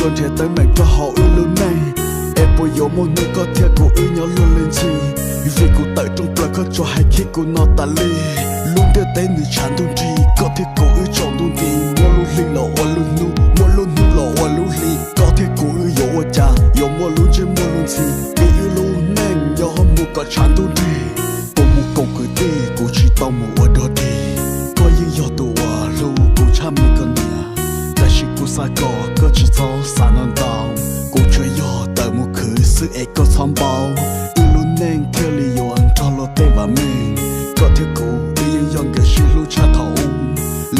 Koj nrhiav teeb meem rau hauv wb lub neej, es puas yuav muaj hnub koj thiab kuv wb nyob luag li ntxhi? Vim kuv tawm rooj plaws koj tsuas hais khib kuv no tas li. Lub ntiaj teb nws tshav ntuj nrig, koj thiab kuv wb tsaus ntuj nti. Muaj lub hli los ua lub hnub, muaj lub hnub los ua lub hli, koj thiab kuv wb yuav ua cas yuav muaj lub ntsej muag luag ntxhi? Vim wb lub neej nyob mus kom tshav ntuj nrig. Kuv mus koom kwv tij, kuv tsis tau mus ua dog dig. Koj yeej yog tus uas hlub kuv tshaj me koj niam, tab sis kuv xav kom koj tsis txhob xav ntau ntau. Kuv tsuas yog tawm mus khwv xwb es koj txhob npau. Wb lub neej thiaj li yuav nrog luag tej vam meej. Koj thiab kuv wb yeej yog nkawd sib hlub tshaj thaum ub.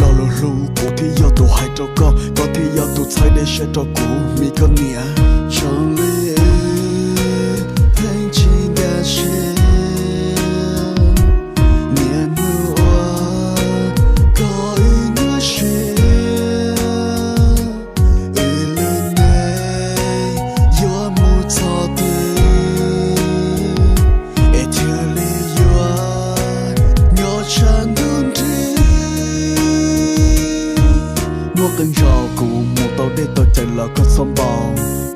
Lo lus hlub kuv thiaj yog tus hais rau koj, koj thiaj yog tus txhawb dej siab rau kuv, me koj niam. Tsoom li wb pheej tsis nkag siab, niaj hnub ua koj wb nyuaj siab. Wb lub neej yuav mus txog twg es thiaj li yuav nyob tshav ntuj nrig? Muaj qee zaus kuv mus tau dej tau cawv los koj txhob npau.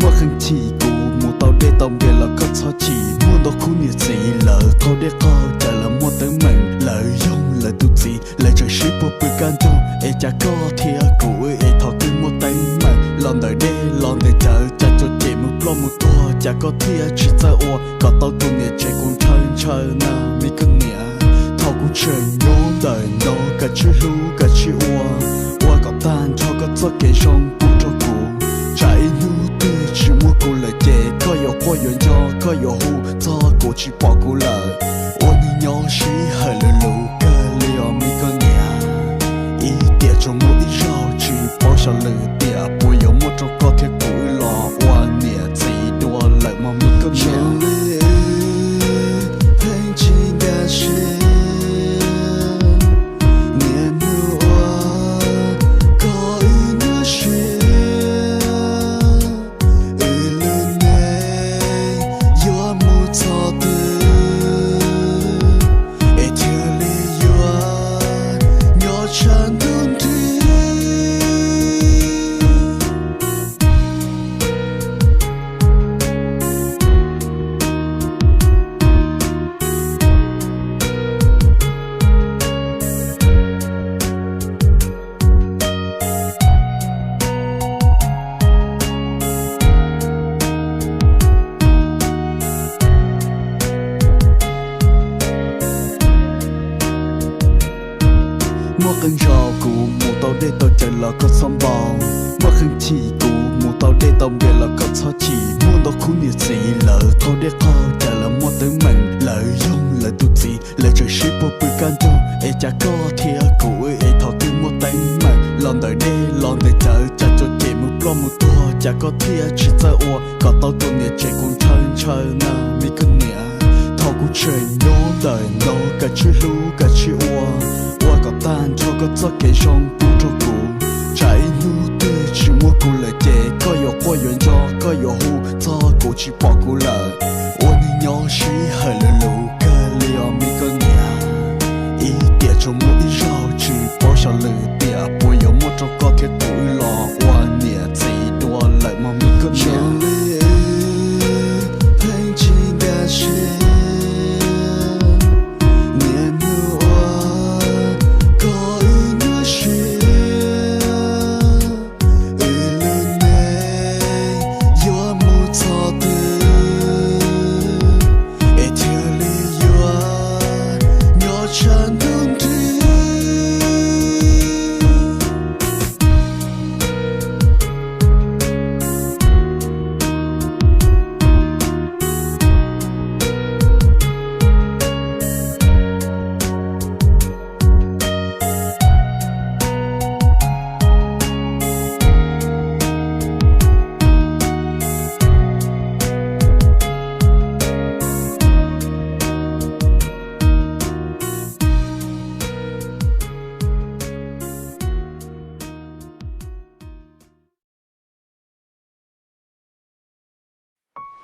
Muaj qee chim kuv mus tau dej tau npias los koj txhob chim. Muaj ntau khub niam txiv lawv qaug dej qaug cawv, lawv muaj teeb meem, lawv yoog lawv tus txiv, lawv tseem sib puag pw kaj ntug. Es cas koj thiab kuv wb es thaum twg muaj teeb meem los ntawm dej los ntawm cawv, cas txom nyem mus ploj mus tuag, cas koj thiaj tsis txawj ua kom tau tus niam tsev kuv ntshaw ntshaw na, me koj niam. Thaum kuv tseem nyob ntawm no kav tsij hlub kav tsij ua, ua kom tag nrho koj txoj kev zoo pub rau kuv. Tsam ib hnub twg tsis muaj kuv lawm ces koj yuav quaj yuav nco, koj yuav hu txog kuv tsis pom kuv lawm. Ua neeg nyob sij hawm luv luv kawg li os me koj niam. Ib tiam tsuas muaj ib zaug tsis paub xyov lwm tiam puas yuav muaj rau koj thiab kuv wb los ua niam txiv dua lawm mog me koj niam. Tsoom li wb pheej tsis nkag siab, niaj hnub ua koj wb nyuaj siab. Wb lub neej yuav mus txog twg es thiaj li yuav nyob tshav ntuj nrig? Muaj qee zaus kuv mus tau dej tau cawv los koj txhob npau. Muaj qee chim kuv mus tau dej tau npias los koj txhob chim. Muaj ntau khub niam txiv lawv qaug dej qaug cawv, lawv muaj teeb meem, lawv yoog lawv tus txiv, lawv tseem sib puag pw kaj ntug. Es cas koj thiab kuv wb es thaum twg muaj teeb meem los ntawm dej los ntawm cawv, cas txom nyem mus ploj mus tuag, cas koj thiaj tsis txawj ua kom tau tus niam tsev kuv ntshaw ntshaw na, me koj niam. Thaum kuv tseem nyob ntawm no kav tsij hlub kav tsij ua, ua kom tag nrho koj txoj kev zoo pub rau kuv. Tsam ib hnub twg tsis muaj kuv lawm ces koj yuav quaj yuav nco, koj yuav hu txog kuv tsis pom kuv lawm. Ua neeg nyob sij hawm luv luv kawg li os me koj niam. Ib tiam tsuas muaj ib zaug tsis paub xyov lwm